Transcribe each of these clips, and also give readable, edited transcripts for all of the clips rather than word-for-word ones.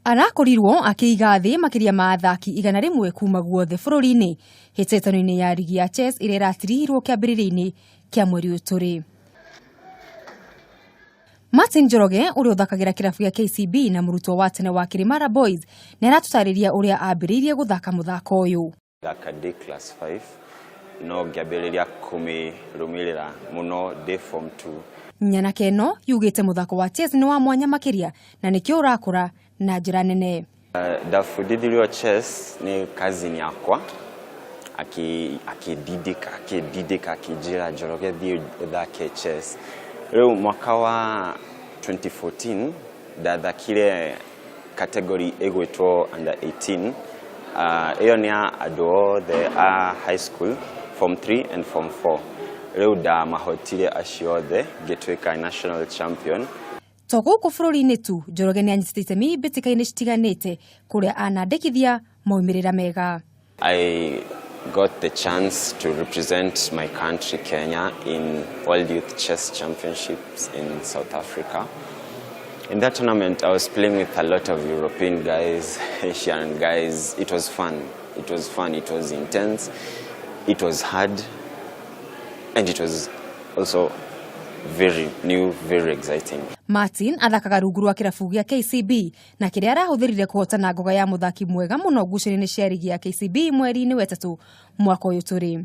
Arakorirwo akĩiga thĩ makĩria ma athaki 100 kuma guothe bũrũri-inĩ hĩtahĩtano-inĩ ya rigi ya chess ĩrĩa ĩratirihirwo kĩambĩrĩria-inĩ kĩa mweri ũyũ tũrĩ. Martin Njoroge ũrĩa ũthakagĩra kĩrabu gĩa KCB na mũrutwo wa tene wa Kĩrĩmara Boys nĩ aratũtarĩria ũrĩa ambĩrĩirie gũthaka mũthako ũyũ. Thaka ndĩ class 5 no ngĩambĩrĩria kũmĩrũmĩrĩra mũno ndĩ form 2. Nyanake ĩno yugĩte mũthako wa chess nĩ wa mwanya makĩria na nĩkĩo ũrakũra na njĩra nene. Ndabundithirio chess nĩ cousin yakwa akĩndindĩka akĩndindĩka akĩnjĩra, "Njoroge, thiĩ ũthake chess." Rĩu mwaka wa 2014 ndathakire category ĩgwĩtwo under 18. Ĩyo nĩ ya andũ othe a high school, form 3 and form 4. Rĩu ndamahotire acio othe, ngĩtuĩka national champion. To gũkũ bũrũri-inĩ tu, Njoroge nĩ anyitĩte itemi mbĩtĩka-inĩ citiganĩte kũrĩa anandĩkithia maumĩrĩra mega. I got the chance to represent my country, Kenya, in World Youth Chess Championships in South Africa. In that tournament, I was playing with a lot of European guys, Asian guys. It was fun. It was fun. It was intense. It was hard. And it was also very new, very exciting. Martin athakaga rungu rwa kĩrabu gĩa KCB na kĩrĩa arahũthĩrire kũhotana ngoga ya mũthaki mwega mũno ngucanio-inĩ cia rigi ya KCB mweri-inĩ wa ĩtatũ mwaka ũyũ tũrĩ.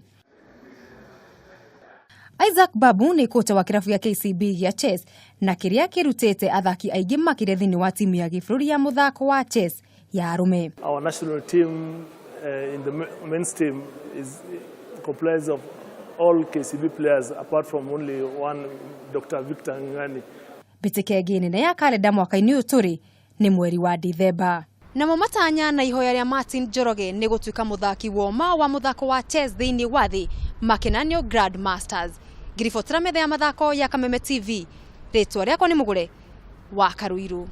Isaac Babu nĩ kocha wa kĩrabu gĩa KCB gĩa chess na kĩrĩa kĩrutĩte athaki aingĩ makĩria thĩinĩ wa timu ya gĩbũrũri ya mũthako wa chess ya arũme. Our national team in the men's team is comprised of all KCB players apart from only one, Dr. Victor Ngani. Mbĩtĩka ĩngĩ nene ya kalenda mwaka-inĩ ũyũ tũrĩ nĩ mweri wa Dithemba. Namo matanya na ihoya rĩa Martin Njoroge nĩ gũtuĩka mũthaki woma wa mũthako wa chess thĩinĩ wa thĩ makenanio Grand Masters. Ngiribotera metha ya mathako ya Kameme TV, rĩtwa rĩakwa nĩ Mũgũre wa Karuiru.